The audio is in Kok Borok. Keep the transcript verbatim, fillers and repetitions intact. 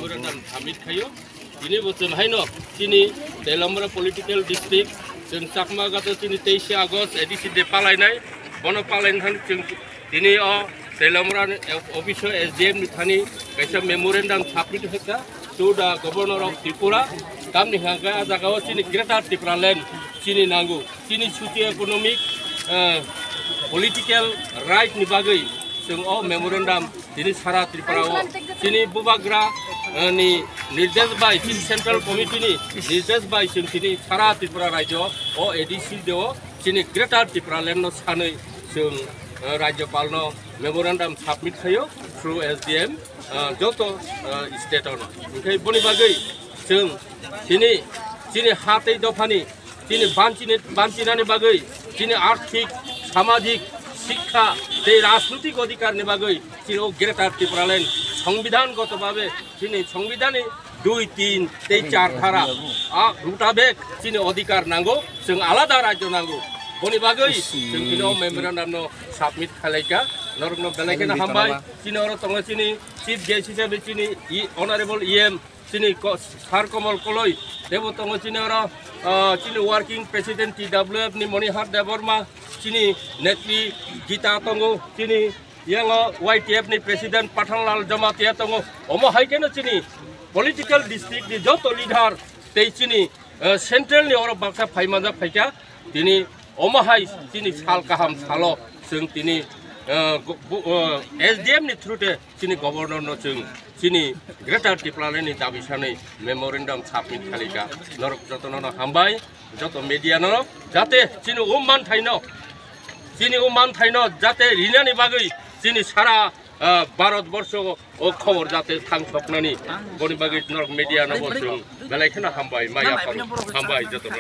Memorandum submit khayo. Tini bo chwng haino chini Teliamura political district, chwng Chakma gato chini teishe August A D C day palainai. Bono palaini thani chwng tini o Teliamura ni office o S D M ni thani kaisa memorandum submit khaikha to the Governor of Tripura. Tamni hwnkhe a jagao chini Greater Tipraland chini nango, chini socio economic, eh, political right ni bagwi chwng o memorandum tini sara Tripura o chini bubagra, eh, ni nirdesh bai, chini central committee ni nirdesh bai chwng tini sara Tripura rajyo o A D C de o chini Greater Tipraland no sanwi chwng, eh, Rajyapal no memorandum submit khayo through S D M, eh, joto, eh, state ono. Hwnkhe boni bagwi chwng chini, chini ha tei dophani chini banchini, banchinani bagwi, chini arthik, samajik, sikha tei rajnitik odhikar ni bagwi chini o Greater Tipraland songbidan goto babe chini songbidan ni dui, tin tei char dhara a mutabek chini odhikar nango, chwng alada rajyo nango. Boni bagwi chwng chini o memorandum no submit khalaikha, norokno belai kheno hambai. Chini oro tongo chini chief guest hisabe chini i-, honorable E M chini ko-, Sir Komol Koloi, tebo tongo chini oro, ah, chini working president T W F ni Monihar Debbarma, chini netri Gita tongo, chini yango Y T F ni president Pathanlal Jamatia tongo. Omo hai kheno chini political district ni joto leader tei chini, eh, central ni oro baksa phai manjak phaikha. Tini omo hai chini sal kaham salo chwng tini, eh, go-, bo-, eh, S D M ni through te chini governor no chwng chini Greater Tipraland ni dabi sanwi memorandum submit khalikha. Norok jotono no hambai, joto media no, jate chini o manthaino, chini o manthaino jate rinani bagwi chini sara, ah, Bharat borsho o khobor jate thang soknani, boni bagwi norok media no bo chwng belai kheno hambai, mai aphano hambai jotono.